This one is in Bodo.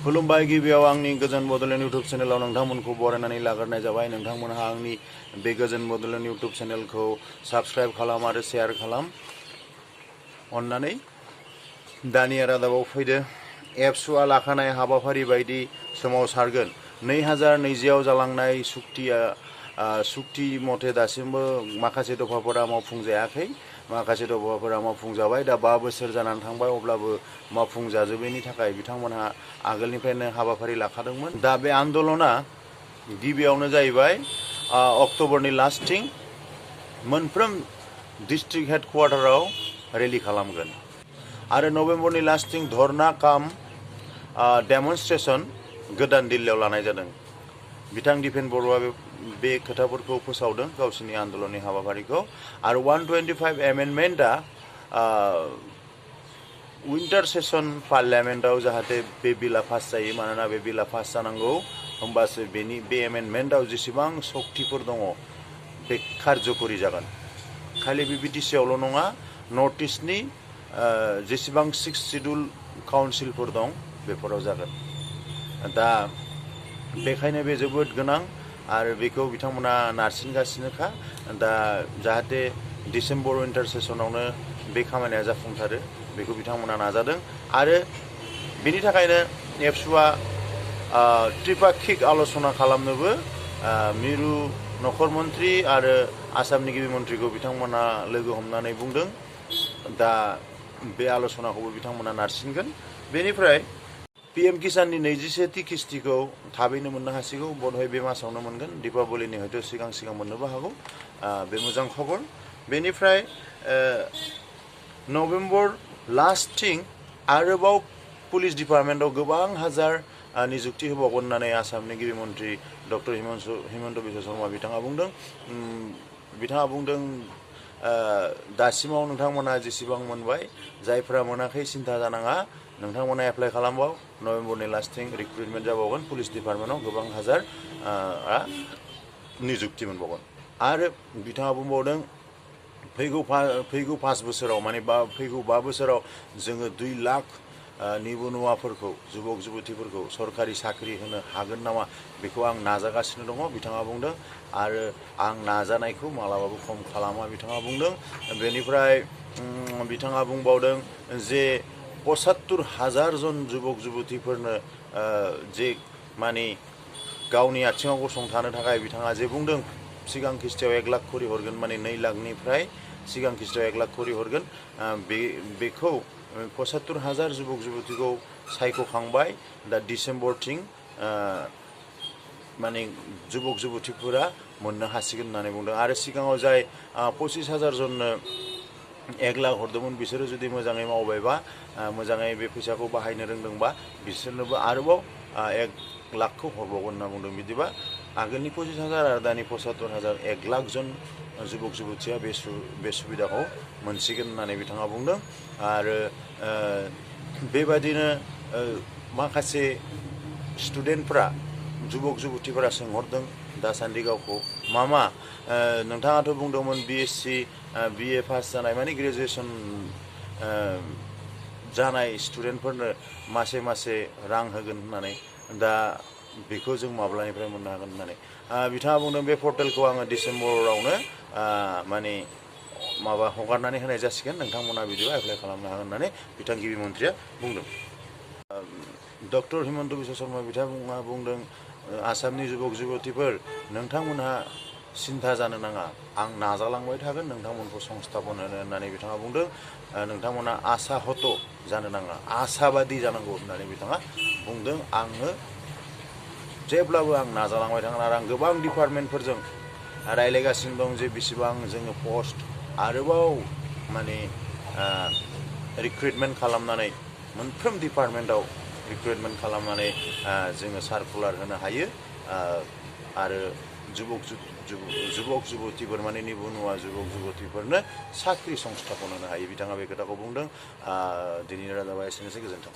खुलुमबाय गिबियाव आंनि गोजोन बड'लेण्ड इउटुब चेनेलाव नोंथांमोनखौ बरायनानै लाग्रोनाय जाबाय। नोंथांमोनहा आंनि बे गोजोन बड'लेण्ड इउटुब चेनेलखौ साबस्क्राइब खालाम आरो शेयार खालाम अन्नानै। दानिया रादाबाव फैदो। एबसुआ लाखानाय हाबाफारि बायदि सोमावसारगोन। 2020आव जालांनाय सुक्ति मथे दासिमबो माखासे दफाफोरा मावफुंजायाखै, माखासे दफाफोरा मावफुंजाबाय। दा 5 बोसोर जानानै थांबाय, अब्लाबो मावफुंजाजोबैनि थाखाय बिथांमोनहा आगोलनिफ्रायनो हाबाफारि लाखादोंमोन। दा बे आन्दोलना गिबियावनो जाहैबाय अक्ट'बरनि लास्टथिं मोनफ्रोम डिस्ट्रिक्ट हेडक्वार्टाराव रेलि खालामगोन आरो नभेम्बरनि लास्टथिं धरना काम डेमनस्ट्रेसन गोदान दिल्लीयाव लानाय जादों। बिथां दिपेन बरुवा बे खोथाफोरखौ फोसावदों गावसिनि आन्दोलननि हाबाफारिखौ। आरो 125 एमेन्डमेन्टआ उइन्टार सेसन पार्लियामेन्टआव जाहाथे बे बिला पास जायो, मानोना बे बिला पास जानांगौ, होमबासो बे एमेन्डमेन्टआव जेसेबां सक्तिफोर दङ बे कार्यकरि जागोन। खालि बे बिटिसिआवल' नङा, नर्थ इस्टनि जेसेबां 6 शिड्युल काउन्सिलफोर दं बेफोराव जागोन। दा बेखायनो बे जोबोद गोनां आरो बेखौ बिथांमोना नारसिनगासिनोखा। दा जाहाथे डिसेम्बर उइन्टार सेसनावनो बे खामानिया जाफुंसारो बेखौ बिथांमोना नाजादों। आरो बेनि थाखायनो एबसुआ त्रिपाक्षिक आल'सना खालामनोबो मिरु नखर मन्त्रि आरो आसामनि गिबि मन्थ्रिखौ बिथांमोना लोगो हमनानै बुंदों। दा बे आल'सनाखौबो बिथांमोना नारसिनगोन। बेनिफ्राय PM किसाननि 21थि किस्तिखौ थाबैनो मोननो हासिगौ, बधय बे मासावनो मोनगोन। दीपावलिनि हयथ' सिगां मोननोबो हागौ। बे मोजां खबर। बेनिफ्राय नभेम्बर लास्टथिं आरोबाव पुलिस डिपार्टमेन्टआव गोबां हाजार निजुक्ति होबावगोन होननानै आसामनि गिबि मन्थ्रि डक्टर हिमन्त बिश्व शर्मा बिथाङा बुंदों। बिथाङा बुंदों दासिमाव नोंथांमोना जेसेबां मोनबाय, जायफोरा मोनाखै सिन्था जानाङा, नोंथांमोना एप्लाइ खालामबाव। नभेम्बरनि लास्टथिं रिक्रुटमेन्ट जाबावगोन पुलिस डिपार्टमेन्टआव, गोबां हाजार निजुक्ति मोनबावगोन। आरो बिथाङा बुंबावदों फैगौ 5 बोसोराव, माने फैगौ 5 बोसोराव जोङो 2 लाख निबनुवाफोरखौ, जुबक जुबतिफोरखौ सरकारि साख्रि होनो हागोन नामा बेखौ आं नाजागासिनो दङ बिथाङा बुंदों। आरो आं नाजानायखौ मालाबाबो खम खालामा बिथाङा बुंदों। बेनिफ्राय बिथाङा बुंबावदों जे 75,000 जन जुबक जुबतिफोरनो जे माने गावनि आथिङाव गसंथानो थाखाय बिथाङा जे बुंदों सिगां किस्तियाव 1 लाख खरि हरगोन, माने 2 लाखनिफ्राय सिगां किस्तियाव 1 लाख खरि हरगोन। बेखौ 75,000 जुबक जुबतिखौ सायख'खांबाय। दा डिसेम्बरथिं माने जुबक जुबतिफोरा मोननो हासिगोन होननानै बुंदों। आरो सिगाङाव जाय 25,000 जननो 1 लाख हरदोंमोन, बिसोरो जुदि मोजाङै मावबायबा, मोजाङै बे फैसाखौ बाहायनो रोंदोंबा, बिसोरनोबो आरोबाव 1 लाखखौ हरबावगोन होनना बुंदों। बिदिबा आगोलनि 25,000 आरो दानि 75,000, 1 लाख जन जुबक जुबतिया बे सुबिदाखौ मोनसिगोन होननानै बिथाङा बुंदों। आरो बेबादिनो माखासे स्टुडेन्टफ्रा, जुबक जुबतिफोरा सोंहरदों दासान्दि गावखौ, मामा नोंथाङाथ' बुंदोंमोन BSc BA पास जानाय, माने ग्रेजुवेसन जानाय स्टुडेन्टफोरनो मासे मासे रां होगोन होननानै, दा बेखौ जों माब्लानिफ्राय मोननो हागोन होननानै बिथाङा बुंदों बे पर्टेलखौ आङो डिसेम्बरावनो माने हगारनानै होनाय जासिगोन, नोंथांमोना बिदिबा एप्लाइ खालामनो हागोन होननानै बिथां गिबि मन्थ्रिया बुंदों। डक्टर हिमन्त बिश्व शर्मा बिथाङा बुंदों आसामनि जुबक जुबतिफोर, नोंथांमोनहा सिन्था जानो नाङा, आं नाजालांबाय थागोन नोंथांमोनखौ संस्थापन होनो होननानै बिथाङा बुंदों। नोंथांमोना आसाहत जानो नाङा, आसाबादि जानांगौ होननानै बिथाङा बुंदों। आङो जेब्लाबो आं नाजालांबाय थागोन आरो आं गोबां डिपार्टमेन्टफोरजों रायज्लायगासिनो दं जे बेसेबां जोङो पस्ट आरोबाव माने रिक्रुटमेन्ट खालामनानै, मोनफ्रोम डिपार्टमेन्टआव रिक्रुटमेन्ट खालामनानै जोङो सार्कुलार होनो हायो आरो जुबक जुबतिफोर, माने निबनुवा जुबक जुबतिफोरनो साख्रि संस्थापन होनो हायो। बिथाङा बे खोथाखौ बुंदों। दिनैनि रादाबा एसेनोसै, गोजोन्थों।